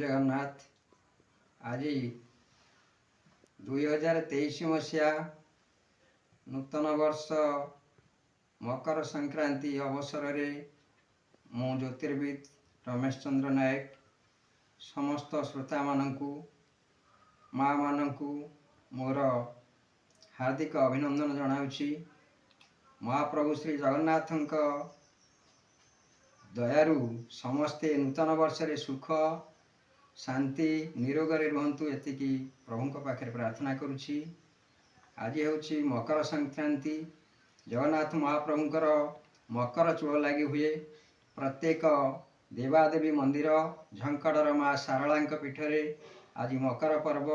ଜଗନ୍ନାଥ। ଆଜି 2023 ମସିହା ନୂତନ ବର୍ଷ ମକର ସଂକ୍ରାନ୍ତି ଅବସରରେ ମୁଁ ଜ୍ୟୋତିର୍ବିଦ ରମେଶ ଚନ୍ଦ୍ର ନାୟକ ସମସ୍ତ ଶ୍ରୋତାମାନଙ୍କୁ, ମାଆମାନଙ୍କୁ ମୋର ହାର୍ଦ୍ଦିକ ଅଭିନନ୍ଦନ ଜଣାଉଛି। ମହାପ୍ରଭୁ ଶ୍ରୀ ଜଗନ୍ନାଥଙ୍କ ଦୟାରୁ ସମସ୍ତେ ନୂତନ ବର୍ଷରେ ସୁଖ, ଶାନ୍ତି, ନିରୋଗରେ ରୁହନ୍ତୁ, ଏତିକି ପ୍ରଭୁଙ୍କ ପାଖରେ ପ୍ରାର୍ଥନା କରୁଛି। ଆଜି ହେଉଛି ମକର ସଂକ୍ରାନ୍ତି। ଜଗନ୍ନାଥ ମହାପ୍ରଭୁଙ୍କର ମକର ଚୂଳ ଲାଗି ହୁଏ। ପ୍ରତ୍ୟେକ ଦେବାଦେବୀ ମନ୍ଦିର, ଝଙ୍କଡ଼ର ମା ଶାରଳାଙ୍କ ପୀଠରେ ଆଜି ମକର ପର୍ବ।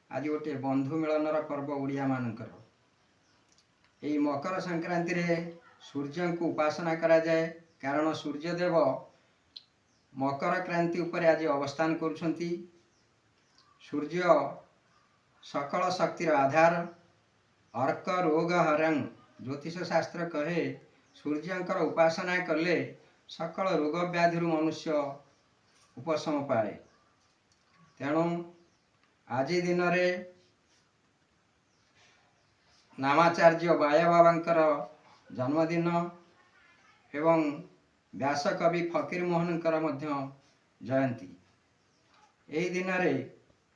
ଆଜି ଗୋଟିଏ ବନ୍ଧୁ ମିଳନର ପର୍ବ ଓଡ଼ିଆମାନଙ୍କର। ଏହି ମକର ସଂକ୍ରାନ୍ତିରେ ସୂର୍ଯ୍ୟଙ୍କୁ ଉପାସନା କରାଯାଏ, କାରଣ ସୂର୍ଯ୍ୟଦେବ ମକର କ୍ରାନ୍ତି ଉପରେ ଆଜି ଅବସ୍ଥାନ କରୁଛନ୍ତି। ସୂର୍ଯ୍ୟ ସକଳ ଶକ୍ତିର ଆଧାର। ଅର୍କ ରୋଗ ହରଂ, ଜ୍ୟୋତିଷ ଶାସ୍ତ୍ର କହେ, ସୂର୍ଯ୍ୟଙ୍କର ଉପାସନା କଲେ ସକଳ ରୋଗ ବ୍ୟାଧିରୁ ମନୁଷ୍ୟ ଉପଶମ ପାଏ। ତେଣୁ ଆଜି ଦିନରେ ନାମାଚାର୍ଯ୍ୟ ବାୟା ବାବାଙ୍କର ଜନ୍ମଦିନ ଏବଂ ବ୍ୟାସକବି ଫକୀରମୋହନଙ୍କର ମଧ୍ୟ ଜୟନ୍ତୀ। ଏହି ଦିନରେ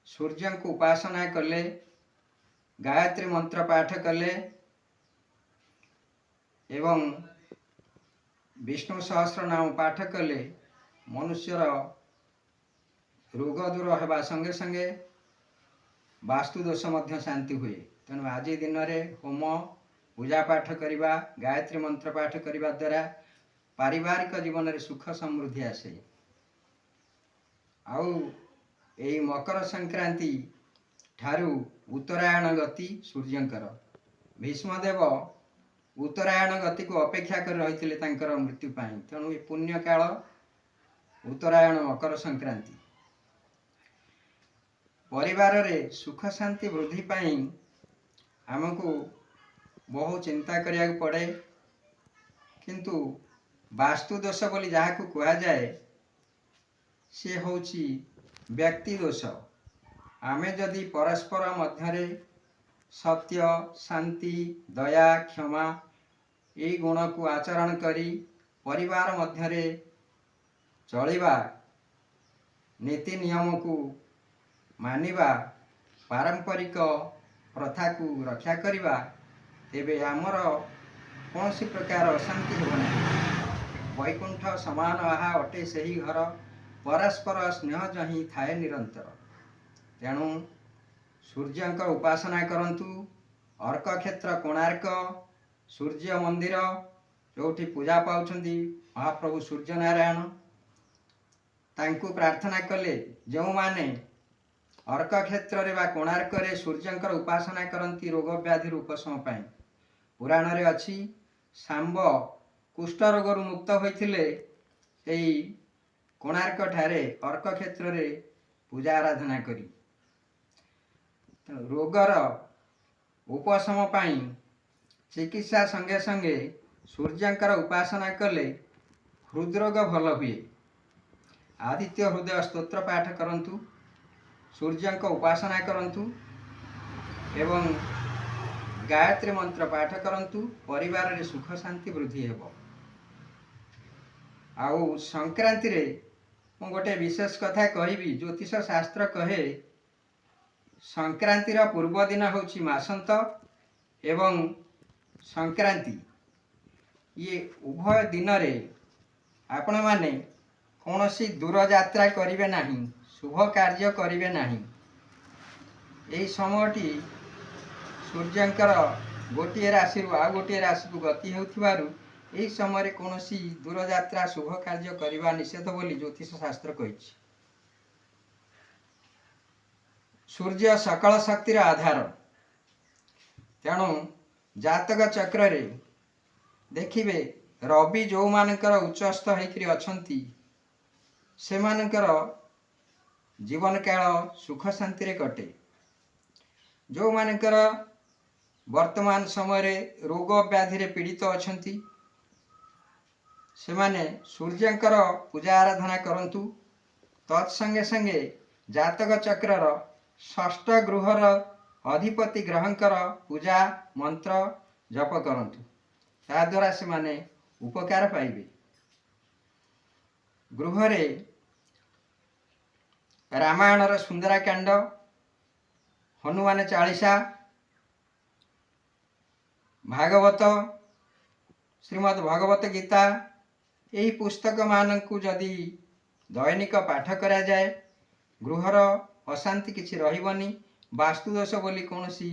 ସୂର୍ଯ୍ୟଙ୍କୁ ଉପାସନା କଲେ, ଗାୟତ୍ରୀ ମନ୍ତ୍ର ପାଠ କଲେ ଏବଂ ବିଷ୍ଣୁ ସହସ୍ର ନାମ ପାଠ କଲେ ମନୁଷ୍ୟର ରୋଗ ଦୂର ହେବା ସଙ୍ଗେ ସଙ୍ଗେ ବାସ୍ତୁଦୋଷ ମଧ୍ୟ ଶାନ୍ତି ହୁଏ। ତେଣୁ ଆଜି ଦିନରେ ହୋମ, ପୂଜା ପାଠ କରିବା, ଗାୟତ୍ରୀ ମନ୍ତ୍ର ପାଠ କରିବା ଦ୍ୱାରା ପାରିବାରିକ ଜୀବନରେ ସୁଖ ସମୃଦ୍ଧି ଆସେ। ଆଉ ଏଇ ମକର ସଂକ୍ରାନ୍ତି ଠାରୁ ଉତ୍ତରାୟଣ ଗତି ସୂର୍ଯ୍ୟଙ୍କର। ଭୀଷ୍ମଦେବ ଉତ୍ତରାୟଣ ଗତିକୁ ଅପେକ୍ଷା କରି ରହିଥିଲେ ତାଙ୍କର ମୃତ୍ୟୁ ପାଇଁ। ତେଣୁ ଏ ପୁଣ୍ୟକାଳ ଉତ୍ତରାୟଣ ମକର ସଂକ୍ରାନ୍ତି। ପରିବାରରେ ସୁଖ ଶାନ୍ତି ବୃଦ୍ଧି ପାଇଁ ଆମକୁ ବହୁ ଚିନ୍ତା କରିବାକୁ ପଡ଼େ। କିନ୍ତୁ ବାସ୍ତୁଦୋଷ ବୋଲି ଯାହାକୁ କୁହାଯାଏ, ସେ ହେଉଛି ବ୍ୟକ୍ତି ଦୋଷ। ଆମେ ଯଦି ପରସ୍ପର ମଧ୍ୟରେ ସତ୍ୟ, ଶାନ୍ତି, ଦୟା, କ୍ଷମା ଏଇ ଗୁଣକୁ ଆଚରଣ କରି ପରିବାର ମଧ୍ୟରେ ଚଳିବା, ନୀତି ନିୟମକୁ ମାନିବା, ପାରମ୍ପରିକ ପ୍ରଥାକୁ ରକ୍ଷା କରିବା, ତେବେ ଆମର କୌଣସି ପ୍ରକାର ଅଶାନ୍ତି ହେବ ନାହିଁ। ବୈକୁଣ୍ଠ ସମାନ ଆହା ଅଟେ ସେହି ଘର, ପରସ୍ପର ସ୍ନେହ ଯହିଁ ଥାଏ ନିରନ୍ତର। ତେଣୁ ସୂର୍ଯ୍ୟଙ୍କ ଉପାସନା କରନ୍ତୁ। ଅର୍କକ୍ଷେତ୍ର କୋଣାର୍କ ସୂର୍ଯ୍ୟ ମନ୍ଦିର, ଯେଉଁଠି ପୂଜା ପାଉଛନ୍ତି ମହାପ୍ରଭୁ ସୂର୍ଯ୍ୟନାରାୟଣ, ତାଙ୍କୁ ପ୍ରାର୍ଥନା କଲେ, ଯେଉଁମାନେ ଅର୍କକ୍ଷେତ୍ରରେ ବା କୋଣାର୍କରେ ସୂର୍ଯ୍ୟଙ୍କର ଉପାସନା କରନ୍ତି, ରୋଗ ବ୍ୟାଧିରୁ ଉପଶମ ପାଇଁ। ପୁରାଣରେ ଅଛି, ଶାମ୍ବ କୁଷ୍ଠ ରୋଗରୁ ମୁକ୍ତ ହୋଇଥିଲେ ଏଇ କୋଣାର୍କ ଠାରେ ଅର୍କକ୍ଷେତ୍ରରେ ପୂଜା ଆରାଧନା କରି। ତେଣୁ ରୋଗର ଉପଶମ ପାଇଁ ଚିକିତ୍ସା ସଙ୍ଗେ ସଙ୍ଗେ ସୂର୍ଯ୍ୟଙ୍କର ଉପାସନା କଲେ ହୃଦରୋଗ ଭଲ ହୁଏ। ଆଦିତ୍ୟ ହୃଦୟ ସ୍ତୋତ୍ର ପାଠ କରନ୍ତୁ, ସୂର୍ଯ୍ୟଙ୍କ ଉପାସନା କରନ୍ତୁ ଏବଂ ଗାୟତ୍ରୀ ମନ୍ତ୍ର ପାଠ କରନ୍ତୁ, ପରିବାରରେ ସୁଖ ଶାନ୍ତି ବୃଦ୍ଧି ହେବ। ଆଉ ସଂକ୍ରାନ୍ତିରେ ମୁଁ ଗୋଟେ ବିଶେଷ କଥା କହିବି। ଜ୍ୟୋତିଷ ଶାସ୍ତ୍ର କହେ, ସଂକ୍ରାନ୍ତିର ପୂର୍ବ ଦିନ ହେଉଛି ମାସନ୍ତ ଏବଂ ସଂକ୍ରାନ୍ତି, ଇଏ ଉଭୟ ଦିନରେ ଆପଣମାନେ କୌଣସି ଦୂରଯାତ୍ରା କରିବେ ନାହିଁ, ଶୁଭ କାର୍ଯ୍ୟ କରିବେ ନାହିଁ। ଏହି ସମୟଟି ସୂର୍ଯ୍ୟଙ୍କର ଗୋଟିଏ ରାଶିରୁ ଆଉ ଗୋଟିଏ ରାଶିକୁ ଗତି ହେଉଥିବାରୁ ଏହି ସମୟରେ କୌଣସି ଦୂରଯାତ୍ରା, ଶୁଭ କାର୍ଯ୍ୟ କରିବା ନିଷେଧ ବୋଲି ଜ୍ୟୋତିଷ ଶାସ୍ତ୍ର କହିଛି। ସୂର୍ଯ୍ୟ ସକଳ ଶକ୍ତିର ଆଧାର। ତେଣୁ ଜାତକ ଚକ୍ରରେ ଦେଖିବେ, ରବି ଯେଉଁମାନଙ୍କର ଉଚ୍ଚସ୍ଥ ହେଇକରି ଅଛନ୍ତି, ସେମାନଙ୍କର ଜୀବନକାଳ ସୁଖ ଶାନ୍ତିରେ କଟେ। ଯେଉଁମାନଙ୍କର ବର୍ତ୍ତମାନ ସମୟରେ ରୋଗ ବ୍ୟାଧିରେ ପୀଡ଼ିତ ଅଛନ୍ତି, ସେମାନେ ସୂର୍ଯ୍ୟଙ୍କର ପୂଜା ଆରାଧନା କରନ୍ତୁ। ତତ୍ସଙ୍ଗେ ସଙ୍ଗେ ଜାତକ ଚକ୍ରର ଷଷ୍ଠ ଗୃହର ଅଧିପତି ଗ୍ରହଙ୍କର ପୂଜା ମନ୍ତ୍ର ଜପ କରନ୍ତୁ, ତାଦ୍ୱାରା ସେମାନେ ଉପକାର ପାଇବେ। ଗୃହରେ ରାମାୟଣର ସୁନ୍ଦରାକାଣ୍ଡ, ହନୁମାନ ଚାଳିଶା, ଭାଗବତ, ଶ୍ରୀମଦ୍ ଭଗବତ ଗୀତା, ଏହି ପୁସ୍ତକମାନଙ୍କୁ ଯଦି ଦୈନିକ ପାଠ କରାଯାଏ, ଗୃହର ଅଶାନ୍ତି କିଛି ରହିବନି, ବାସ୍ତୁଦୋଷ ବୋଲି କୌଣସି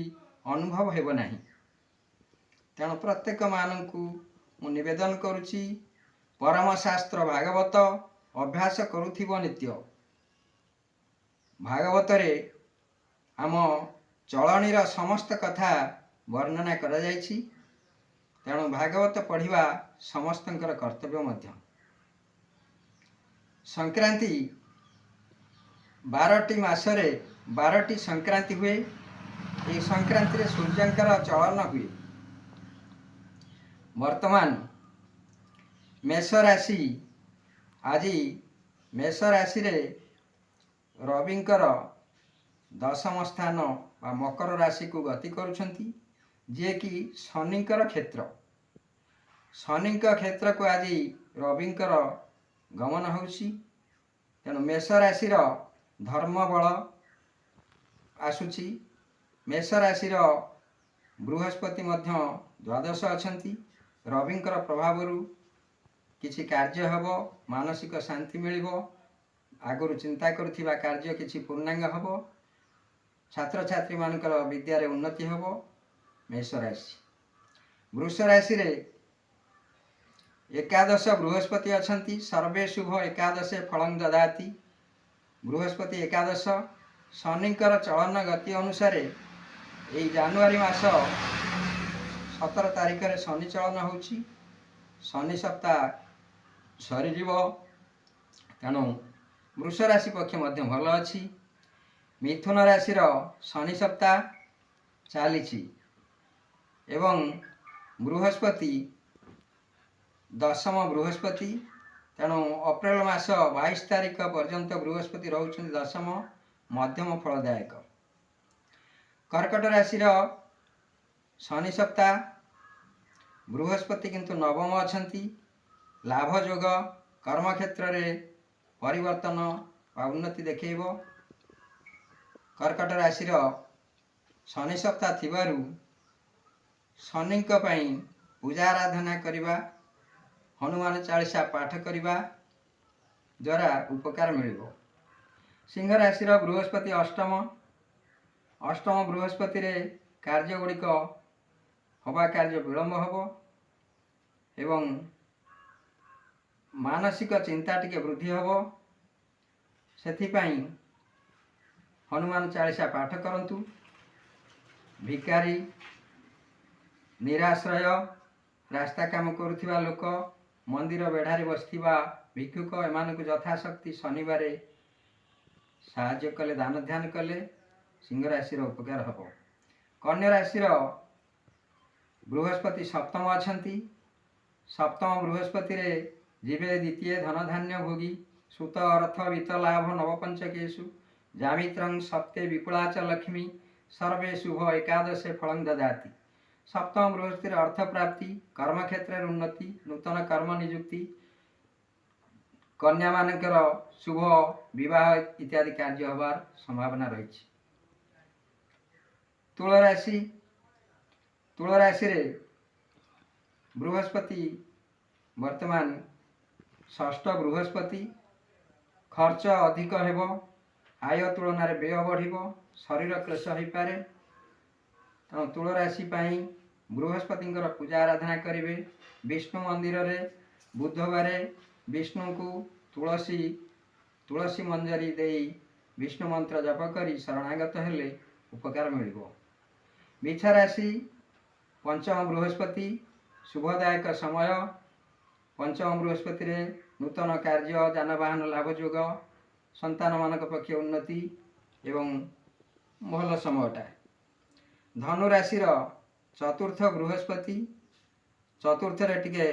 ଅନୁଭବ ହେବ ନାହିଁ। ତେଣୁ ପ୍ରତ୍ୟେକମାନଙ୍କୁ ମୁଁ ନିବେଦନ କରୁଛି, ପରମଶାସ୍ତ୍ର ଭାଗବତ ଅଭ୍ୟାସ କରୁଥିବ ନିତ୍ୟ। ଭାଗବତରେ ଆମ ଚଳଣିର ସମସ୍ତ କଥା ବର୍ଣ୍ଣନା କରାଯାଇଛି। ତେଣୁ ଭାଗବତ ପଢ଼ିବା ସମସ୍ତଙ୍କର କର୍ତ୍ତବ୍ୟ ମଧ୍ୟ। ସଂକ୍ରାନ୍ତି, 12ଟି ମାସରେ 12ଟି ସଂକ୍ରାନ୍ତି ହୁଏ। ଏହି ସଂକ୍ରାନ୍ତିରେ ସୂର୍ଯ୍ୟଙ୍କର ଚଳନ ହୁଏ। ବର୍ତ୍ତମାନ ମେଷ ରାଶି, ଆଜି ମେଷ ରାଶିରେ ରବିଙ୍କର ଦଶମ ସ୍ଥାନ ବା ମକର ରାଶିକୁ ଗତି କରୁଛନ୍ତି, ଯିଏକି ଶନିଙ୍କର କ୍ଷେତ୍ର। ଶନିଙ୍କ କ୍ଷେତ୍ରକୁ ଆଜି ରବିଙ୍କର ଗମନ ହେଉଛି। ତେଣୁ ମେଷ ରାଶିର ଧର୍ମ ବଳ ଆସୁଛି। ମେଷ ରାଶିର ବୃହସ୍ପତି ମଧ୍ୟ ଦ୍ୱାଦଶ ଅଛନ୍ତି। ରବିଙ୍କର ପ୍ରଭାବରୁ କିଛି କାର୍ଯ୍ୟ ହେବ, ମାନସିକ ଶାନ୍ତି ମିଳିବ, ଆଗରୁ ଚିନ୍ତା କରୁଥିବା କାର୍ଯ୍ୟ କିଛି ପୂର୍ଣ୍ଣାଙ୍ଗ ହେବ, ଛାତ୍ରଛାତ୍ରୀମାନଙ୍କର ବିଦ୍ୟାରେ ଉନ୍ନତି ହେବ। ମେଷ ରାଶି। ବୃଷ ରାଶିରେ ଏକାଦଶ ବୃହସ୍ପତି ଅଛନ୍ତି। ସର୍ବେ ଶୁଭ ଏକାଦଶେ ଫଳଂ ଦଦାତି। ବୃହସ୍ପତି ଏକାଦଶ, ଶନିଙ୍କର ଚଳନ ଗତି ଅନୁସାରେ ଏଇ ଜାନୁଆରୀ ମାସ 17 ତାରିଖରେ ଶନି ଚଳନ ହେଉଛି। ଶନି ସପ୍ତାହ ସରିଯିବ। ତେଣୁ ବୃଷ ରାଶି ପକ୍ଷ ମଧ୍ୟ ଭଲ ଅଛି। ମିଥୁନ ରାଶିର ଶନି ସପ୍ତାହ ଚାଲିଛି ଏବଂ ବୃହସ୍ପତି ଦଶମ ବୃହସ୍ପତି। ତେଣୁ ଅପ୍ରିଲ ମାସ 22 ତାରିଖ ପର୍ଯ୍ୟନ୍ତ ବୃହସ୍ପତି ରହୁଛନ୍ତି ଦଶମ, ମଧ୍ୟମ ଫଳଦାୟକ। କର୍କଟ ରାଶିର ଶନି ସପ୍ତାହ, ବୃହସ୍ପତି କିନ୍ତୁ ନବମ ଅଛନ୍ତି। ଲାଭ ଯୋଗ, କର୍ମକ୍ଷେତ୍ରରେ ପରିବର୍ତ୍ତନ ବା ଉନ୍ନତି ଦେଖେଇବ। କର୍କଟ ରାଶିର ଶନି ସପ୍ତାହ ଥିବାରୁ ଶନିଙ୍କ ପାଇଁ ପୂଜା ଆରାଧନା କରିବା, ହନୁମାନ ଚାଳିଶା ପାଠ କରିବା ଦ୍ୱାରା ଉପକାର ମିଳିବ। ସିଂହ ରାଶିର ବୃହସ୍ପତି ଅଷ୍ଟମ। ଅଷ୍ଟମ ବୃହସ୍ପତିରେ କାର୍ଯ୍ୟ ଗୁଡ଼ିକ ହବା କାର୍ଯ୍ୟ ବିଳମ୍ବ ହେବ ଏବଂ ମାନସିକ ଚିନ୍ତା ଟିକେ ବୃଦ୍ଧି ହେବ। ସେଥିପାଇଁ ହନୁମାନ ଚାଳିଶା ପାଠ କରନ୍ତୁ। ଭିକାରୀ, ନିରାଶ୍ରୟ, ରାସ୍ତା କାମ କରୁଥିବା ଲୋକ, ମନ୍ଦିର ବେଢ଼ାରେ ବସିଥିବା ଭିକ୍ଷୁକ, ଏମାନଙ୍କୁ ଯଥାଶକ୍ତି ଶନିବାରେ ସାହାଯ୍ୟ କଲେ, ଦାନ ଧ୍ୟାନ କଲେ ସିଂହ ରାଶିର ଉପକାର ହେବ। କନ୍ୟା ରାଶିର ବୃହସ୍ପତି ସପ୍ତମ ଅଛନ୍ତି। ସପ୍ତମ ବୃହସ୍ପତିରେ ଯିବେ ଦ୍ୱିତୀୟ ଧନଧାନ୍ୟ ଭୋଗୀ, ସୁତ ଅର୍ଥ ବିତ୍ତ ଲାଭ ନବପଞ୍ଚକେଶୁ ଜାମିତ୍ରଂ ସପ୍ତେ ବିପୁଳାଚ ଲକ୍ଷ୍ମୀ ସର୍ବେ ଶୁଭ ଏକାଦଶେ ଫଳଂ ଦଦାତି। ସପ୍ତମ ବୃହସ୍ପତିରେ ଅର୍ଥ ପ୍ରାପ୍ତି, କର୍ମକ୍ଷେତ୍ରରେ ଉନ୍ନତି, ନୂତନ କର୍ମ ନିଯୁକ୍ତି, କନ୍ୟାମାନଙ୍କର ଶୁଭ ବିବାହ ଇତ୍ୟାଦି କାର୍ଯ୍ୟ ହେବାର ସମ୍ଭାବନା ରହିଛି। ତୁଳ ରାଶି, ତୁଳ ରାଶିରେ ବୃହସ୍ପତି ବର୍ତ୍ତମାନ ଷଷ୍ଠ ବୃହସ୍ପତି। ଖର୍ଚ୍ଚ ଅଧିକ ହେବ, ଆୟ ତୁଳନାରେ ବ୍ୟୟ ବଢ଼ିବ, ଶରୀର କ୍ଲେଶ ହୋଇପାରେ। ତେଣୁ ତୁଳ ରାଶି ପାଇଁ ବୃହସ୍ପତିଙ୍କର ପୂଜା ଆରାଧନା କରିବେ। ବିଷ୍ଣୁ ମନ୍ଦିରରେ ବୁଧବାରେ ବିଷ୍ଣୁଙ୍କୁ ତୁଳସୀ ମଞ୍ଜରୀ ଦେଇ ବିଷ୍ଣୁ ମନ୍ତ୍ର ଜପ କରି ଶରଣାଗତ ହେଲେ ଉପକାର ମିଳିବ। ବିଛା ରାଶି ପଞ୍ଚମ ବୃହସ୍ପତି, ଶୁଭଦାୟକ ସମୟ। ପଞ୍ଚମ ବୃହସ୍ପତିରେ ନୂତନ କାର୍ଯ୍ୟ, ଯାନବାହନ ଲାଭ ଯୋଗ, ସନ୍ତାନମାନଙ୍କ ପକ୍ଷେ ଉନ୍ନତି ଏବଂ ଭଲ ସମୟଟା। ଧନୁ ରାଶିର ଚତୁର୍ଥ ବୃହସ୍ପତି, ଚତୁର୍ଥରେ ଟିକେ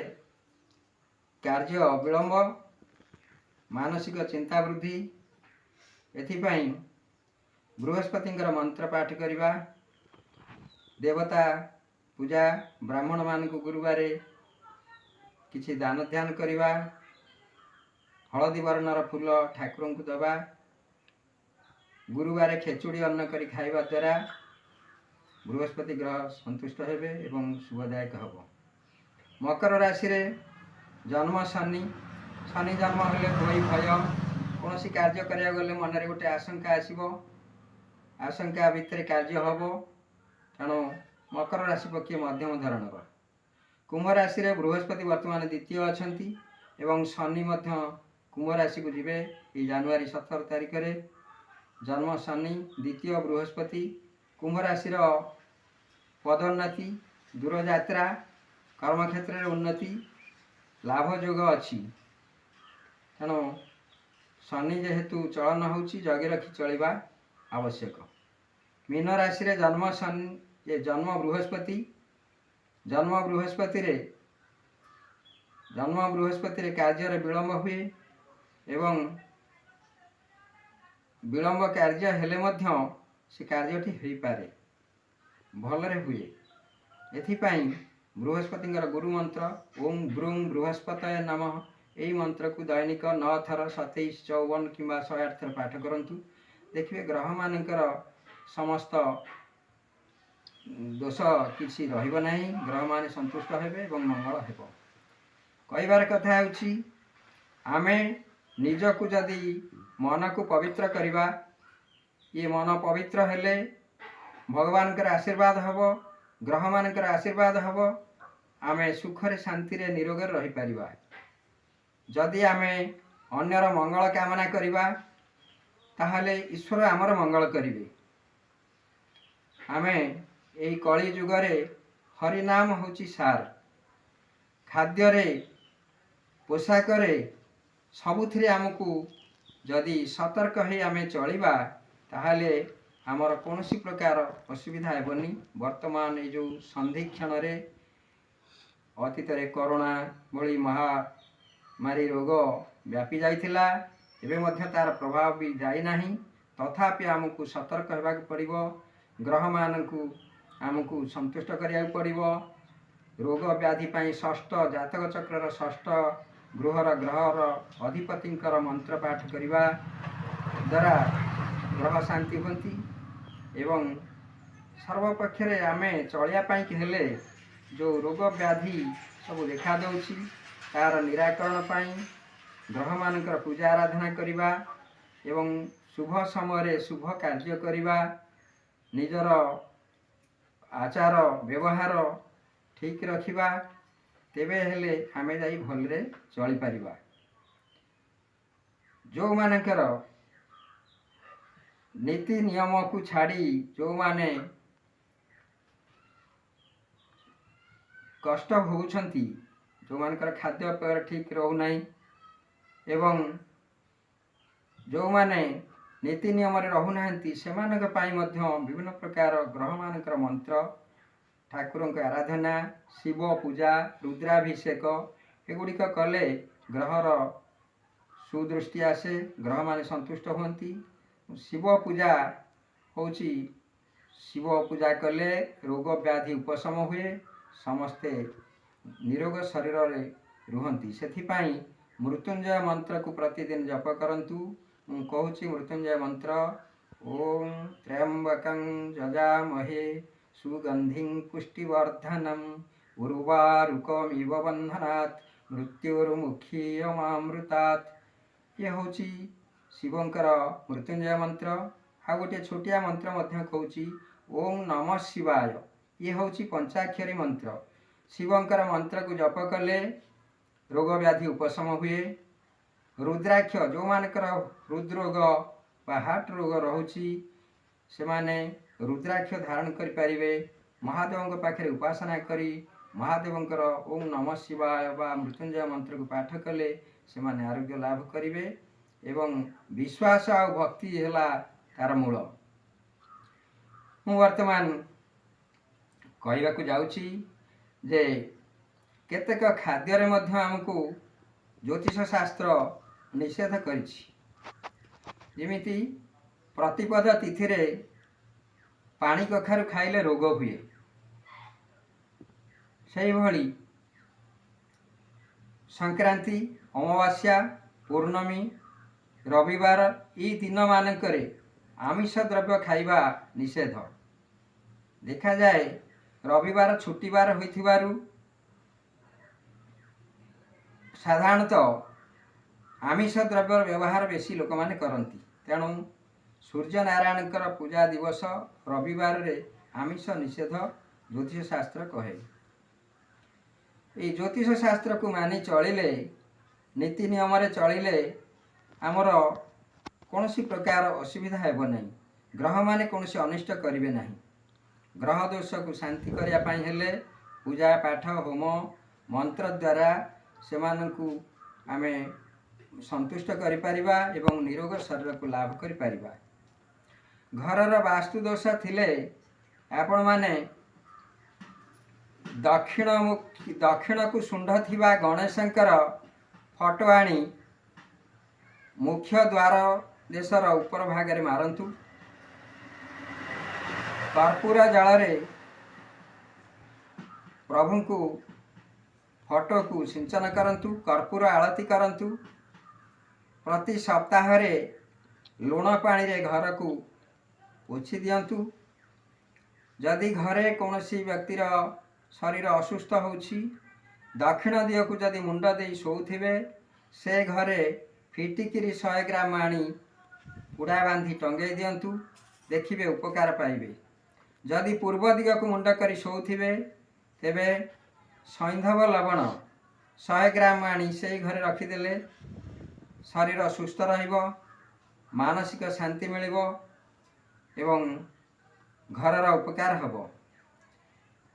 କାର୍ଯ୍ୟ ବିଳମ୍ବ, ମାନସିକ ଚିନ୍ତା ବୃଦ୍ଧି, ଏଥିପାଇଁ ବୃହସ୍ପତିଙ୍କର ମନ୍ତ୍ର ପାଠ କରିବା, ଦେବତା ପୂଜା, ବ୍ରାହ୍ମଣମାନଙ୍କୁ ଗୁରୁବାରେ କିଛି ଦାନ ଧ୍ୟାନ କରିବା, ହଳଦୀ ବର୍ଣ୍ଣର ଫୁଲ ଠାକୁରଙ୍କୁ ଦେବା, ଗୁରୁବାରେ ଖେଚୁଡ଼ି ଅନ୍ନ କରି ଖାଇବା ଦ୍ୱାରା ବୃହସ୍ପତି ଗ୍ରହ ସନ୍ତୁଷ୍ଟ ହେବେ ଏବଂ ଶୁଭଦାୟକ ହେବ। ମକର ରାଶିରେ ଜନ୍ମ ଶନି। ଶନି ଜନ୍ମ ହେଲେ ଭୟ ଭୟ, କୌଣସି କାର୍ଯ୍ୟ କରିବାକୁ ଗଲେ ମନରେ ଗୋଟେ ଆଶଙ୍କା ଆସିବ, ଆଶଙ୍କା ଭିତରେ କାର୍ଯ୍ୟ ହେବ। ତେଣୁ ମକର ରାଶି ପକ୍ଷେ ମଧ୍ୟମ ଧରଣର। କୁମ୍ଭ ରାଶିରେ ବୃହସ୍ପତି ବର୍ତ୍ତମାନ ଦ୍ୱିତୀୟ ଅଛନ୍ତି ଏବଂ ଶନି ମଧ୍ୟ କୁମ୍ଭ ରାଶିକୁ ଯିବେ ଏଇ ଜାନୁଆରୀ 17 ତାରିଖରେ। ଜନ୍ମ ଶନି, ଦ୍ୱିତୀୟ ବୃହସ୍ପତି, କୁମ୍ଭ ରାଶିର ପଦୋନ୍ନତି, ଦୂରଯାତ୍ରା, କର୍ମକ୍ଷେତ୍ରରେ ଉନ୍ନତି, ଲାଭ ଯୋଗ ଅଛି। ତେଣୁ ଶନି ଯେହେତୁ ଚଳନ ହେଉଛି, ଜଗି ରଖି ଚଳିବା ଆବଶ୍ୟକ। ମୀନ ରାଶିରେ ଜନ୍ମ ଶନି, ଏ ଜନ୍ମ ବୃହସ୍ପତି। ଜନ୍ମ ବୃହସ୍ପତିରେ କାର୍ଯ୍ୟରେ ବିଳମ୍ବ ହୁଏ ଏବଂ ବିଳମ୍ବ କାର୍ଯ୍ୟ ହେଲେ ମଧ୍ୟ ସେ କାର୍ଯ୍ୟଟି ହୋଇପାରେ, ଭଲରେ ହୁଏ। ଏଥିପାଇଁ ବୃହସ୍ପତିଙ୍କର ଗୁରୁ ମନ୍ତ୍ର ଓಂ ବ୍ରୁଂ ବୃହସ୍ପତୟ ନମଃ, ଏଇ ମନ୍ତ୍ରକୁ ଦୈନିକ 9 ଥର, 27, 54 କିମ୍ବା 108 ଥର ପାଠ କରନ୍ତୁ। ଦେଖିବେ ଗ୍ରହମାନଙ୍କର ସମସ୍ତ ଦୋଷ କିଛି ରହିବ ନାହିଁ, ଗ୍ରହମାନେ ସନ୍ତୁଷ୍ଟ ହେବେ ଏବଂ ମଙ୍ଗଳ ହେବ। କହିବାର କଥା ହେଉଛି, ଆମେ ନିଜକୁ ଯଦି ମନକୁ ପବିତ୍ର କରିବା, ଇଏ ମନ ପବିତ୍ର ହେଲେ ଭଗବାନଙ୍କର ଆଶୀର୍ବାଦ ହେବ, ଗ୍ରହମାନଙ୍କର ଆଶୀର୍ବାଦ ହେବ, ଆମେ ସୁଖରେ ଶାନ୍ତିରେ ନିରୋଗରେ ରହିପାରିବା। ଯଦି ଆମେ ଅନ୍ୟର ମଙ୍ଗଳ କାମନା କରିବା, ତାହେଲେ ଈଶ୍ୱର ଆମର ମଙ୍ଗଳ କରିବେ। ଆମେ ଏଇ କଳି ଯୁଗରେ ହରିନାମ ହେଉଛି ସାର। ଖାଦ୍ୟରେ, ପୋଷାକରେ, ସବୁଥିରେ ଆମକୁ ଯଦି ସତର୍କ ହେଇ ଆମେ ଚଳିବା, ତାହେଲେ ଆମର କୌଣସି ପ୍ରକାର ଅସୁବିଧା ହେବନି। ବର୍ତ୍ତମାନ ଏଇ ଯେଉଁ ସନ୍ଧିକ୍ଷଣରେ, ଅତୀତରେ କରୋନା ଭଳି ମହାମାରୀ ରୋଗ ବ୍ୟାପି ଯାଇଥିଲା, ଏବେ ମଧ୍ୟ ତା'ର ପ୍ରଭାବ ବି ଯାଇନାହିଁ। ତଥାପି ଆମକୁ ସତର୍କ ହେବାକୁ ପଡ଼ିବ, ଗ୍ରହମାନଙ୍କୁ ଆମକୁ ସନ୍ତୁଷ୍ଟ କରିବାକୁ ପଡ଼ିବ। ରୋଗ ବ୍ୟାଧି ପାଇଁ ଷଷ୍ଠ ଜାତକ ଚକ୍ରର ଷଷ୍ଠ ଗୃହର ଗ୍ରହର ଅଧିପତିଙ୍କର ମନ୍ତ୍ର ପାଠ କରିବା ଦ୍ୱାରା ଗ୍ରହ ଶାନ୍ତି ହୁଅନ୍ତି ଏବଂ ସର୍ବପକ୍ଷରେ ଆମେ ଚଳିବା ପାଇଁକି ହେଲେ ଯେଉଁ ରୋଗ ବ୍ୟାଧି ସବୁ ଦେଖାଦେଉଛି, ତା'ର ନିରାକରଣ ପାଇଁ ଗ୍ରହମାନଙ୍କର ପୂଜା ଆରାଧନା କରିବା ଏବଂ ଶୁଭ ସମୟରେ ଶୁଭ କାର୍ଯ୍ୟ କରିବା, ନିଜର ଆଚାର ବ୍ୟବହାର ଠିକ୍ ରଖିବା, ତେବେ ହେଲେ ଆମେ ଯାଇ ଭଲରେ ଚଳିପାରିବା। ଯେଉଁମାନଙ୍କର ନୀତି ନିୟମକୁ ଛାଡ଼ି ଯେଉଁମାନେ କଷ୍ଟ ଭୋଗୁଛନ୍ତି, ଯେଉଁମାନଙ୍କର ଖାଦ୍ୟପେୟ ଠିକ୍ ରହୁନାହିଁ ଏବଂ ଯେଉଁମାନେ ନୀତି ନିୟମରେ ରହୁନାହାନ୍ତି, ସେମାନଙ୍କ ପାଇଁ ମଧ୍ୟ ବିଭିନ୍ନ ପ୍ରକାର ଗ୍ରହମାନଙ୍କର ମନ୍ତ୍ର, ଠାକୁରଙ୍କ ଆରାଧନା, ଶିବ ପୂଜା, ରୁଦ୍ରାଭିଷେକ ଏଗୁଡ଼ିକ କଲେ ଗ୍ରହର ସୁଦୃଷ୍ଟି ଆସେ, ଗ୍ରହମାନେ ସନ୍ତୁଷ୍ଟ ହୁଅନ୍ତି। ଶିବ ପୂଜା ହେଉଛି, ଶିବ ପୂଜା କଲେ ରୋଗ ବ୍ୟାଧି ଉପଶମ ହୁଏ, ସମସ୍ତେ ନିରୋଗ ଶରୀରରେ ରୁହନ୍ତି। ସେଥିପାଇଁ ମୃତ୍ୟୁଞ୍ଜୟ ମନ୍ତ୍ରକୁ ପ୍ରତିଦିନ ଜପ କରନ୍ତୁ। ମୁଁ କହୁଛି ମୃତ୍ୟୁଞ୍ଜୟ ମନ୍ତ୍ର। ଓಂ ତ୍ର୍ୟମ୍ବକଂ ଯଜାମହେ ସୁଗନ୍ଧିଂ ପୁଷ୍ଟିବର୍ଦ୍ଧନମ୍ ଉର୍ବାରୁକମିବ ବନ୍ଧନାତ୍ ମୃତ୍ୟୁର୍ମୁକ୍ଷୀୟମାମୃତାତ୍। ଇଏ ହେଉଛି ଶିବଙ୍କର ମୃତ୍ୟୁଞ୍ଜୟ ମନ୍ତ୍ର। ଆଉ ଗୋଟିଏ ଛୋଟିଆ ମନ୍ତ୍ର ମଧ୍ୟ କହୁଛି, ଓಂ ନମ ଶିବାୟ। ଇଏ ହେଉଛି ପଞ୍ଚାକ୍ଷରୀ ମନ୍ତ୍ର। ଶିବଙ୍କର ମନ୍ତ୍ରକୁ ଜପ କଲେ ରୋଗ ବ୍ୟାଧି ଉପଶମ ହୁଏ। ରୁଦ୍ରାକ୍ଷ, ଯେଉଁମାନଙ୍କର ହୃଦରୋଗ ବା ହାର୍ଟ ରୋଗ ରହୁଛି, ସେମାନେ ରୁଦ୍ରାକ୍ଷ ଧାରଣ କରିପାରିବେ। ମହାଦେବଙ୍କ ପାଖରେ ଉପାସନା କରି ମହାଦେବଙ୍କର ଓಂ ନମ ଶିବାୟ ବା ମୃତ୍ୟୁଞ୍ଜୟ ମନ୍ତ୍ରକୁ ପାଠ କଲେ ସେମାନେ ଆରୋଗ୍ୟ ଲାଭ କରିବେ ଏବଂ ବିଶ୍ୱାସ ଆଉ ଭକ୍ତି ହେଲା ତାର ମୂଳ। ମୁଁ ବର୍ତ୍ତମାନ କହିବାକୁ ଯାଉଛି ଯେ କେତେକ ଖାଦ୍ୟରେ ମଧ୍ୟ ଆମକୁ ଜ୍ୟୋତିଷ ଶାସ୍ତ୍ର ନିଷେଧ କରିଛି। ଯେମିତି ପ୍ରତିପଦ ତିଥିରେ ପାଣି କଖାରୁ ଖାଇଲେ ରୋଗ ହୁଏ, ସେହିଭଳି ସଂକ୍ରାନ୍ତି, ଅମାବାସ୍ୟା, ପୂର୍ଣ୍ଣମୀ, ରବିବାର ଏଇ ଦିନମାନଙ୍କରେ ଆମିଷ ଦ୍ରବ୍ୟ ଖାଇବା ନିଷେଧ। ଦେଖାଯାଏ ରବିବାର ଛୁଟିବାର ହୋଇଥିବାରୁ ସାଧାରଣତଃ ଆମିଷ ଦ୍ରବ୍ୟର ବ୍ୟବହାର ବେଶୀ ଲୋକମାନେ କରନ୍ତି। ତେଣୁ ସୂର୍ଯ୍ୟନାରାୟଣଙ୍କର ପୂଜା ଦିବସ ରବିବାରରେ ଆମିଷ ନିଷେଧ ଜ୍ୟୋତିଷ ଶାସ୍ତ୍ର କହେ। ଏଇ ଜ୍ୟୋତିଷ ଶାସ୍ତ୍ରକୁ ମାନି ଚଳିଲେ, ନୀତି ନିୟମରେ ଚଳିଲେ ଆମର କୌଣସି ପ୍ରକାର ଅସୁବିଧା ହେବ ନାହିଁ। ଗ୍ରହମାନେ କୌଣସି ଅନିଷ୍ଟ କରିବେ ନାହିଁ। ଗ୍ରହ ଦୋଷକୁ ଶାନ୍ତି କରିବା ପାଇଁ ହେଲେ ପୂଜା ପାଠ, ହୋମ, ମନ୍ତ୍ର ଦ୍ୱାରା ସେମାନଙ୍କୁ ଆମେ ସନ୍ତୁଷ୍ଟ କରିପାରିବା ଏବଂ ନିରୋଗ ଶରୀରକୁ ଲାଭ କରିପାରିବା। ଘରର ବାସ୍ତୁଦୋଷ ଥିଲେ ଆପଣମାନେ ଦକ୍ଷିଣମୁଖୀ, ଦକ୍ଷିଣକୁ ଶୁଣ୍ଢ ଥିବା ଗଣେଶଙ୍କର ଫଟୋ ଆଣି ମୁଖ୍ୟ ଦ୍ୱାର ଦେଶର ଉପର ଭାଗରେ ମାରନ୍ତୁ। କର୍ପୂର ଜଳରେ ପ୍ରଭୁଙ୍କୁ ଫଟୋକୁ ସିଞ୍ଚନ କରନ୍ତୁ, କର୍ପୂର ଆଳତି କରନ୍ତୁ। ପ୍ରତି ସପ୍ତାହରେ ଲୁଣ ପାଣିରେ ଘରକୁ ପୋଛି ଦିଅନ୍ତୁ। ଯଦି ଘରେ କୌଣସି ବ୍ୟକ୍ତିର ଶରୀର ଅସୁସ୍ଥ ହେଉଛି, ଦକ୍ଷିଣ ଦିଗକୁ ଯଦି ମୁଣ୍ଡ ଦେଇ ଶୋଉଥିବେ, ସେ ଘରେ ଫିଟିକିରି 100 ଗ୍ରାମ ଆଣି ପୁଡ଼ା ବାନ୍ଧି ଟଙ୍ଗେଇ ଦିଅନ୍ତୁ, ଦେଖିବେ ଉପକାର ପାଇବେ। ଯଦି ପୂର୍ବ ଦିଗକୁ ମୁଣ୍ଡ କରି ଶୋଉଥିବେ, ତେବେ ସୈନ୍ଧବ ଲବଣ 100 ଗ୍ରାମ ଆଣି ସେଇ ଘରେ ରଖିଦେଲେ ଶରୀର ସୁସ୍ଥ ରହିବ, ମାନସିକ ଶାନ୍ତି ମିଳିବ ଏବଂ ଘରର ଉପକାର ହେବ।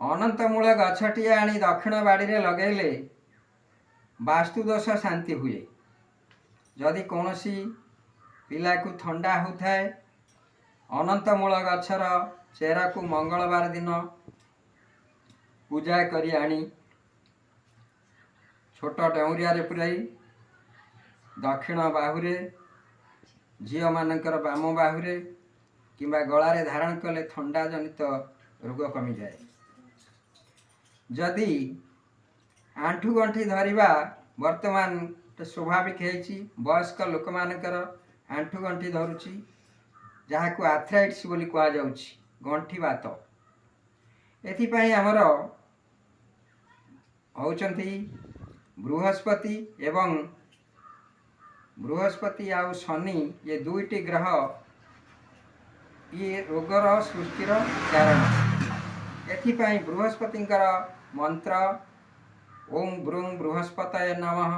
ଅନନ୍ତମୂଳ ଗଛଟିଏ ଆଣି ଦକ୍ଷିଣ ବାଡ଼ିରେ ଲଗାଇଲେ ବାସ୍ତୁଦୋଷ ଶାନ୍ତି ହୁଏ। ଯଦି କୌଣସି ପିଲାକୁ ଥଣ୍ଡା ହେଉଥାଏ, ଅନନ୍ତମୂଳ ଗଛର ଚେରକୁ ମଙ୍ଗଳବାର ଦିନ ପୂଜା କରି ଆଣି ଛୋଟ ଡେଉଁରିଆରେ ପୂରାଇ ଦକ୍ଷିଣ ବାହୁରେ, ଝିଅମାନଙ୍କର ବାମ ବାହୁରେ କିମ୍ବା ଗଳାରେ ଧାରଣ କଲେ ଥଣ୍ଡା ଜନିତ ରୋଗ କମିଯାଏ। ଯଦି ଆଣ୍ଠୁ ଗଣ୍ଠି ଧରିବା ବର୍ତ୍ତମାନ ସ୍ୱାଭାବିକ ହେଇଛି, ବୟସ୍କ ଲୋକମାନଙ୍କର ଆଣ୍ଠୁ ଗଣ୍ଠି ଧରୁଛି, ଯାହାକୁ ଆଥ୍ରାଇଟ୍ସ ବୋଲି କୁହାଯାଉଛି, ଗଣ୍ଠି ବାତ। ଏଥିପାଇଁ ଆମର ହେଉଛନ୍ତି ବୃହସ୍ପତି ଏବଂ ବୃହସ୍ପତି ଆଉ ଶନି, ଏ ଦୁଇଟି ଗ୍ରହ ଇଏ ରୋଗର ସୃଷ୍ଟିର କାରଣ। ଏଥିପାଇଁ ବୃହସ୍ପତିଙ୍କର ମନ୍ତ୍ର ଓಂ ବୃଂ ବୃହସ୍ପତୟ ନମଃ,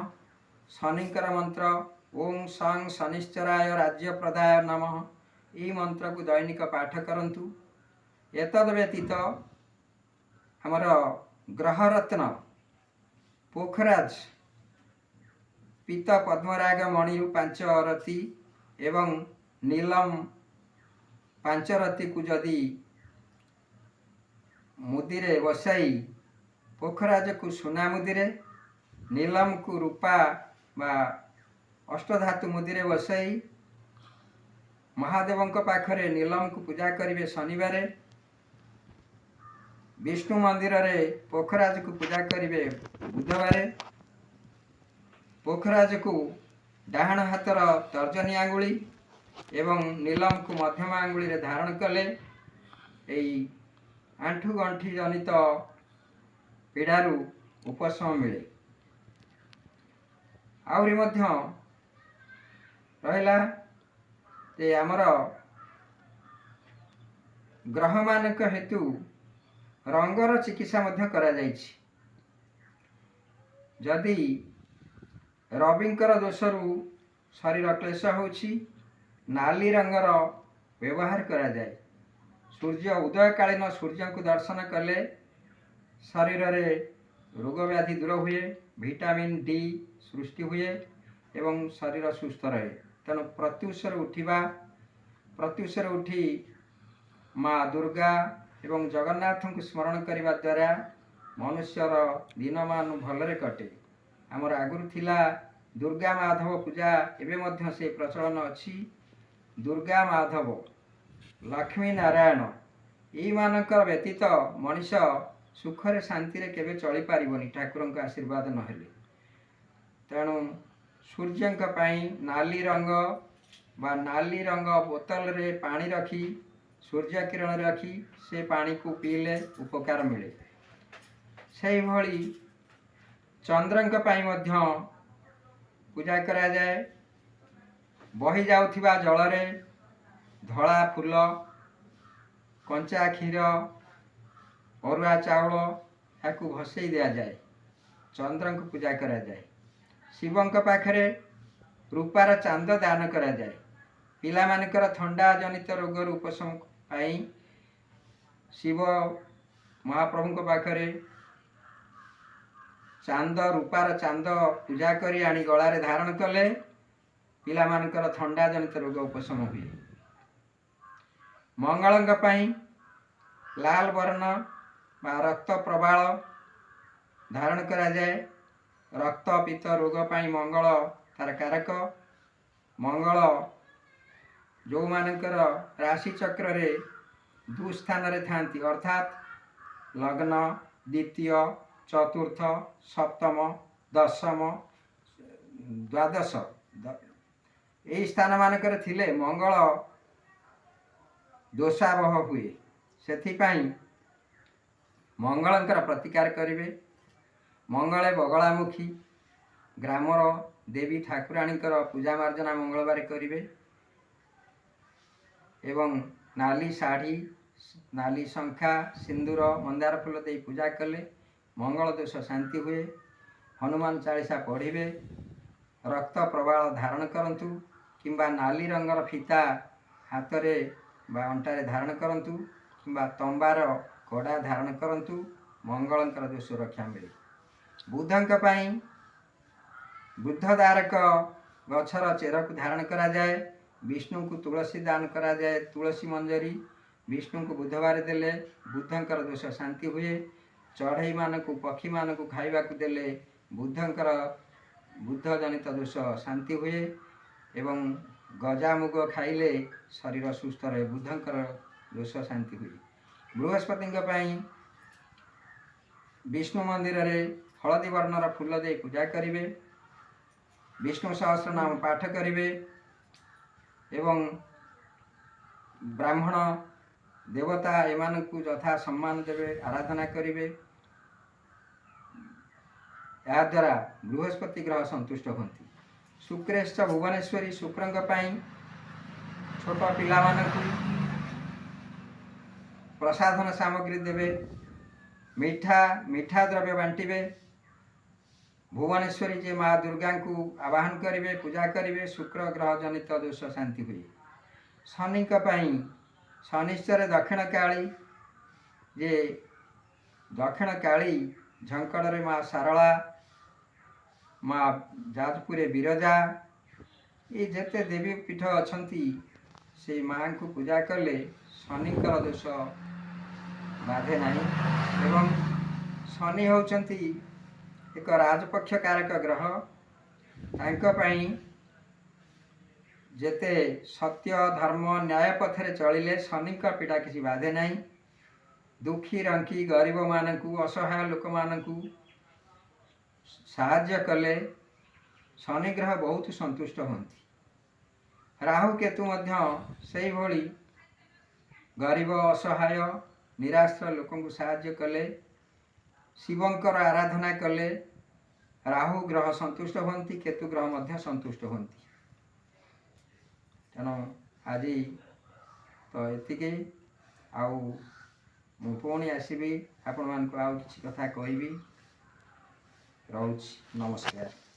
ଶନିଙ୍କର ମନ୍ତ୍ର ଓಂ ସଂ ଶନିଶ୍ଚରାୟ ରାଜ୍ୟ ପ୍ରଦାୟ ନମଃ, ଏହି ମନ୍ତ୍ରକୁ ଦୈନିକ ପାଠ କରନ୍ତୁ। ଏତଦ୍ ବ୍ୟତୀତ ଆମର ଗ୍ରହରତ୍ନ ପୋଖରାଜ ପୀତ ପଦ୍ମରାଗ ମଣିରୁ 5 ରତି ଏବଂ ନୀଲମ 5 ରତିକୁ ଯଦି ମୁଦିରେ ବସାଇ, ପୋଖରାଜକୁ ସୁନା ମୁଦିରେ, ନୀଲମକୁ ରୂପା ବା ଅଷ୍ଟଧାତୁ ମୁଦିରେ ବସାଇ ମହାଦେବଙ୍କ ପାଖରେ ନୀଲମକୁ ପୂଜା କରିବେ ଶନିବାରେ, ବିଷ୍ଣୁ ମନ୍ଦିରରେ ପୋଖରାଜକୁ ପୂଜା କରିବେ ବୁଧବାରେ। ପୋଖରାଜକୁ ଡାହାଣ ହାତର ତର୍ଜନୀ ଆଙ୍ଗୁଳି ଏବଂ ନୀଲମକୁ ମଧ୍ୟମ ଆଙ୍ଗୁଳିରେ ଧାରଣ କଲେ ଏଇ ଆଣ୍ଠୁ ଗଣ୍ଠି ଜନିତ ପୀଡ଼ାରୁ ଉପଶମ ମିଳେ। ଆହୁରି ମଧ୍ୟ ରହିଲା ଯେ ଆମର ଗ୍ରହମାନଙ୍କ ହେତୁ ରଙ୍ଗର ଚିକିତ୍ସା ମଧ୍ୟ କରାଯାଇଛି। ଯଦି ରବିଙ୍କର ଦୋଷରୁ ଶରୀର କ୍ଲେଶ ହେଉଛି, ନାଲି ରଙ୍ଗର ବ୍ୟବହାର କରାଯାଏ। ସୂର୍ଯ୍ୟ ଉଦୟକାଳୀନ ସୂର୍ଯ୍ୟଙ୍କୁ ଦର୍ଶନ କଲେ ଶରୀରରେ ରୋଗ ବ୍ୟାଧି ଦୂର ହୁଏ, ଭିଟାମିନ୍ ଡି ସୃଷ୍ଟି ହୁଏ ଏବଂ ଶରୀର ସୁସ୍ଥ ରହେ। ତେଣୁ ପ୍ରତ୍ୟୁଷରୁ ଉଠିବା, ପ୍ରତ୍ୟୁଷରୁ ଉଠି ମା ଦୁର୍ଗା ଏବଂ ଜଗନ୍ନାଥଙ୍କୁ ସ୍ମରଣ କରିବା ଦ୍ୱାରା ମନୁଷ୍ୟର ଦିନମାନ ଭଲରେ କଟେ। ଆମର ଆଗରୁ ଥିଲା ଦୁର୍ଗା ମାଧବ ପୂଜା, ଏବେ ମଧ୍ୟ ସେ ପ୍ରଚଳନ ଅଛି। ଦୁର୍ଗା ମାଧବ, ଲକ୍ଷ୍ମୀ ନାରାୟଣ, ଏଇମାନଙ୍କର ବ୍ୟତୀତ ମଣିଷ ସୁଖରେ ଶାନ୍ତିରେ କେବେ ଚଳିପାରିବନି ଠାକୁରଙ୍କ ଆଶୀର୍ବାଦ ନହେଲେ। ତେଣୁ ସୂର୍ଯ୍ୟଙ୍କ ପାଇଁ ନାଲି ରଙ୍ଗ ବା ନାଲି ରଙ୍ଗ ବୋତଲରେ ପାଣି ରଖି ସୂର୍ଯ୍ୟ କିରଣ ରଖି ସେ ପାଣିକୁ ପିଇଲେ ଉପକାର ମିଳେ। ସେହିଭଳି ଚନ୍ଦ୍ରଙ୍କ ପାଇଁ ମଧ୍ୟ ପୂଜା କରାଯାଏ। ବହି ଯାଉଥିବା ଜଳରେ ଧଳା ଫୁଲ, କଞ୍ଚା କ୍ଷୀର, ଅରୁଆ ଚାଉଳ ଏହାକୁ ଭସେଇ ଦିଆଯାଏ। ଚନ୍ଦ୍ରଙ୍କୁ ପୂଜା କରାଯାଏ। ଶିବଙ୍କ ପାଖରେ ରୂପାର ଚାନ୍ଦ ଦାନ କରାଯାଏ। ପିଲାମାନଙ୍କର ଥଣ୍ଡା ଜନିତ ରୋଗରୁ ଉପଶମ ପାଇଁ ଶିବ ମହାପ୍ରଭୁଙ୍କ ପାଖରେ ଚାନ୍ଦ, ରୂପାର ଚାନ୍ଦ ପୂଜା କରି ଆଣି ଗଳାରେ ଧାରଣ କଲେ ପିଲାମାନଙ୍କର ଥଣ୍ଡା ଜନିତ ରୋଗ ଉପଶମ ହୁଏ। ମଙ୍ଗଳଙ୍କ ପାଇଁ ଲାଲ ବର୍ଣ୍ଣ ବା ରକ୍ତ ପ୍ରବାଳ ଧାରଣ କରାଯାଏ। ରକ୍ତ ପିତ୍ତ ରୋଗ ପାଇଁ ମଙ୍ଗଳ ତାର କାରକ। ମଙ୍ଗଳ ଯେଉଁମାନଙ୍କର ରାଶି ଚକ୍ରରେ ଦୁସ୍ଥାନରେ ଥାନ୍ତି, ଅର୍ଥାତ୍ ଲଗ୍ନ, ଦ୍ୱିତୀୟ, ଚତୁର୍ଥ, ସପ୍ତମ, ଦଶମ, ଦ୍ୱାଦଶ, ଏହି ସ୍ଥାନମାନଙ୍କରେ ଥିଲେ ମଙ୍ଗଳ ଦୋଷାବହ ହୁଏ। ସେଥିପାଇଁ ମଙ୍ଗଳଙ୍କର ପ୍ରତିକାର କରିବେ। ମଙ୍ଗଳେ ବଗଳାମୁଖୀ ଗ୍ରାମର ଦେବୀ ଠାକୁରାଣୀଙ୍କର ପୂଜା ମାର୍ଜନା ମଙ୍ଗଳବାର କରିବେ ଏବଂ ନାଲି ଶାଢ଼ୀ, ନାଲି ଶଙ୍ଖା, ସିନ୍ଦୁର, ମନ୍ଦାର ଫୁଲ ଦେଇ ପୂଜା କଲେ ମଙ୍ଗଳ ଦୋଷ ଶାନ୍ତି ହୁଏ। ହନୁମାନ ଚାଳିଶା ପଢ଼ିବେ। ରକ୍ତ ପ୍ରବାଳ ଧାରଣ କରନ୍ତୁ କିମ୍ବା ନାଲି ରଙ୍ଗର ଫିତା ହାତରେ ବା ଅଣ୍ଟାରେ ଧାରଣ କରନ୍ତୁ କିମ୍ବା ତମ୍ବାର କଡ଼ା ଧାରଣ କରନ୍ତୁ। ମଙ୍ଗଳଙ୍କର ଯେଉଁ ସୁରକ୍ଷା ମିଳେ। ବୁଧଙ୍କ ପାଇଁ ବୃଦ୍ଧଦାରକ ଗଛର ଚେରକୁ ଧାରଣ କରାଯାଏ। ବିଷ୍ଣୁଙ୍କୁ ତୁଳସୀ ଦାନ କରାଯାଏ, ତୁଳସୀ ମଞ୍ଜରୀ ବିଷ୍ଣୁଙ୍କୁ ବୁଧବାର ଦେଲେ ବୁଧଙ୍କର ଦୋଷ ଶାନ୍ତି ହୁଏ। ଚଢ଼େଇମାନଙ୍କୁ, ପକ୍ଷୀମାନଙ୍କୁ ଖାଇବାକୁ ଦେଲେ ବୁଧଙ୍କର ବୁଦ୍ଧ ଜନିତ ଦୋଷ ଶାନ୍ତି ହୁଏ ଏବଂ ଗଜାମୁଗ ଖାଇଲେ ଶରୀର ସୁସ୍ଥ ରହେ, ବୁଧଙ୍କର ଦୋଷ ଶାନ୍ତି ହୁଏ। ବୃହସ୍ପତିଙ୍କ ପାଇଁ ବିଷ୍ଣୁ ମନ୍ଦିରରେ ହଳଦୀ ବର୍ଣ୍ଣର ଫୁଲ ଦେଇ ପୂଜା କରିବେ, ବିଷ୍ଣୁ ସହସ୍ର ନାମ ପାଠ କରିବେ ଏବଂ ବ୍ରାହ୍ମଣ ଦେବତା ଏମାନଙ୍କୁ ଯଥା ସମ୍ମାନ ଦେବେ, ଆରାଧନା କରିବେ। ଏହାଦ୍ୱାରା ବୃହସ୍ପତି ଗ୍ରହ ସନ୍ତୁଷ୍ଟ ହୁଅନ୍ତି। ଶୁକ୍ରେଶ୍ଚ ଭୁବନେଶ୍ୱରୀ, ଶୁକ୍ରଙ୍କ ପାଇଁ ଛୋଟ ପିଲାମାନଙ୍କୁ ପ୍ରସାଧନ ସାମଗ୍ରୀ ଦେବେ, ମିଠା ମିଠା ଦ୍ରବ୍ୟ ବାଣ୍ଟିବେ। ଭୁବନେଶ୍ୱରୀ ଯେ ମା ଦୁର୍ଗାଙ୍କୁ ଆବାହନ କରିବେ, ପୂଜା କରିବେ, ଶୁକ୍ର ଗ୍ରହ ଜନିତ ଦୋଷ ଶାନ୍ତି ହୁଏ। ଶନିଙ୍କ ପାଇଁ ଶନିଶ୍ଚରେ ଦକ୍ଷିଣ କାଳୀ, ଯେ ଦକ୍ଷିଣ କାଳୀ ଝଙ୍କଡ଼ରେ ମା ଶାରଳା, ମା ଯାଜପୁରରେ ବିରଜା, ଏ ଯେତେ ଦେବୀ ପୀଠ ଅଛନ୍ତି ସେଇ ମାଙ୍କୁ ପୂଜା କଲେ ଶନିଙ୍କର ଦୋଷ ବାଧେ ନାହିଁ। ଏବଂ ଶନି ହେଉଛନ୍ତି ଏକ ରାଜପକ୍ଷ କାରକ ଗ୍ରହ। ତାଙ୍କ ପାଇଁ ଯେତେ ସତ୍ୟ, ଧର୍ମ, ନ୍ୟାୟ ପଥରେ ଚଳିଲେ ଶନିଙ୍କ ପୀଡ଼ା କିଛି ବାଧେ ନାହିଁ। ଦୁଃଖୀ ରଙ୍କି ଗରିବମାନଙ୍କୁ, ଅସହାୟ ଲୋକମାନଙ୍କୁ ସାହାଯ୍ୟ କଲେ ଶନି ଗ୍ରହ ବହୁତ ସନ୍ତୁଷ୍ଟ ହୁଅନ୍ତି। ରାହୁ କେତୁ ମଧ୍ୟ ସେଇଭଳି ଗରିବ, ଅସହାୟ, ନିରାଶ୍ରୟ ଲୋକଙ୍କୁ ସାହାଯ୍ୟ କଲେ, ଶିବଙ୍କର ଆରାଧନା କଲେ ରାହୁ ଗ୍ରହ ସନ୍ତୁଷ୍ଟ ହୁଅନ୍ତି, କେତୁ ଗ୍ରହ ମଧ୍ୟ ସନ୍ତୁଷ୍ଟ ହୁଅନ୍ତି। ତେଣୁ ଆଜି ତ ଏତିକି। ଆଉ ମୁଁ ପୁଣି ଆସିବି, ଆପଣମାନଙ୍କୁ ଆଉ କିଛି କଥା କହିବି। ରହୁଛି, ନମସ୍କାର।